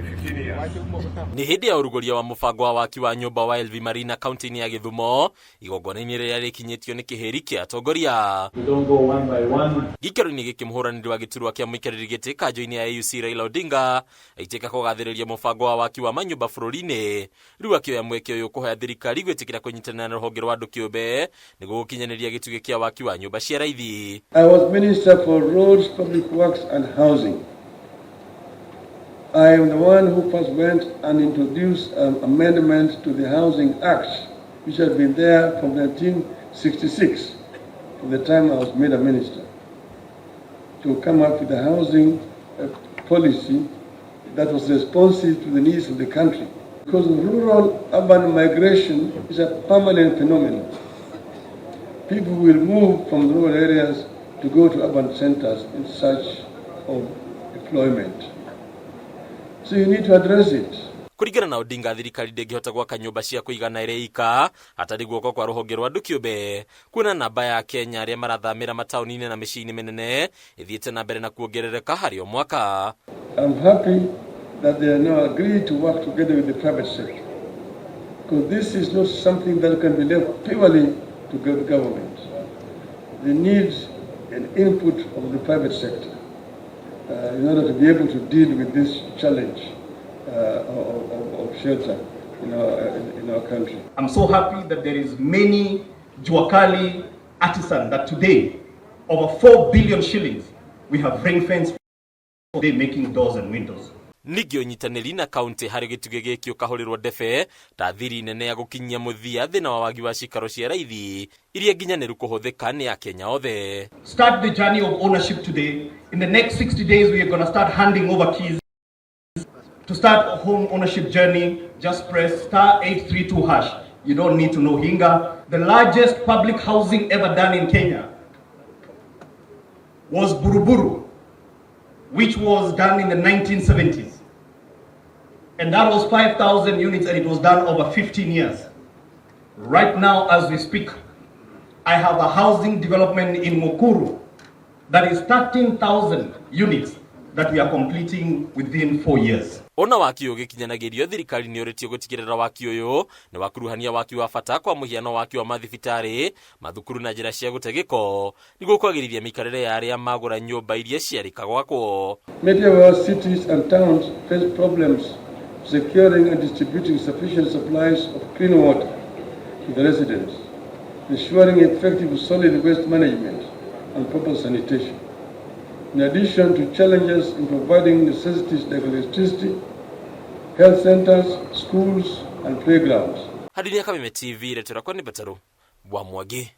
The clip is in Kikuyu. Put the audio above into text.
15 years. Nĩ hĩndĩ ya ũrugũria wa mũbango wa waki wa nyũmba wa LV Marina kaunti-inĩ ya Gĩthumo, igongona-inĩ rĩrĩa rĩkinyĩtio nĩ kĩhĩri kĩa atongoria. We don't go one by one. Gĩikaro-inĩ gĩkĩ, mũhũranĩri wa gĩturwa kĩa mũikarĩri gĩtĩ kanjũ-inĩ ya AUC Raila Odinga aitĩka kũgathĩrĩria mũbango wa waki wa manyũmba bũrũri-inĩ, rĩu akĩoya mweke ũyũ kũhoya thirikari gwĩtĩkĩra kũnyitanĩra na rũhonge rwa andũ kĩũmbe nĩguo gũkinyanĩria gĩtugĩ kĩa waki wa nyũmba cia raithi. I was Minister for Roads, Public Works and Housing. I am the one who first went and introduced an amendment to the Housing Act, which had been there from 1966, from the time I was made a minister, to come up with a housing policy that was responsive to the needs of the country. Because rural urban migration is a permanent phenomenon. People will move from rural areas to go to urban centers in search of employment. So you need to address it. Kũringana na Odinga, thirikari ndĩngĩhota gwaka nyũmba cia kũigana ĩrĩ ika hatarĩ guoko kwa rũhonge rwa andũ kĩũmbe, kuona namba ya Kenya arĩa marathamĩra mataũni-inĩ na mĩciĩ-inĩ mĩnene ĩthiĩte na mbere na kuongerereka harĩ o mwaka. I'm happy that they are now agreed to work together with the private sector. Because this is not something that can be left purely to the government. They need an input of the private sector in order to be able to deal with this challenge of shelter in our country. I'm so happy that there is many Juakali artisans that today, over 4 billion shillings, we have ring fence for they making doors and windows. Ningĩ ũnyitanĩri na kaunti harĩ gĩtugĩ gĩkĩ ũkahũrĩrwo ndebe ta thiri nene ya gũkinyia mũthia thĩna wa wagi wa cikaro cia raithi iria nginyanĩru kũhũthĩka nĩ Akenya othe. Start the journey of ownership today. In the next 60 days, we are going to start handing over keys. To start a home ownership journey, just press *832#. You don't need to know Hinga. The largest public housing ever done in Kenya was Buruburu, which was done in the 1970s. And that was 5,000 units and it was done over 15 years. Right now, as we speak, I have a housing development in Mukuru that is 13,000 units that we are completing within 4 years. Ona waki ũyũ ũgĩkinyanagĩrio, thirikari nĩ ũrĩtio gũtigĩrĩra waki ũyũ nĩ wakuruhania waki wa bata, kwa mũhiano waki wa mathibitarĩ, mathukuru na njĩra cia gũte gĩko, nĩguo kwagĩrithia mĩikarĩre ya arĩa magũra nyũmba iria ciarĩka gwakwo. Many of our cities and towns face problems securing and distributing sufficient supplies of clean water to the residents, ensuring effective solid waste management and proper sanitation. In addition to challenges in providing necessities like electricity, health centers, schools, and playgrounds. Hadiria Kameme TV, retera kwa ni Bataru wa Mwangi.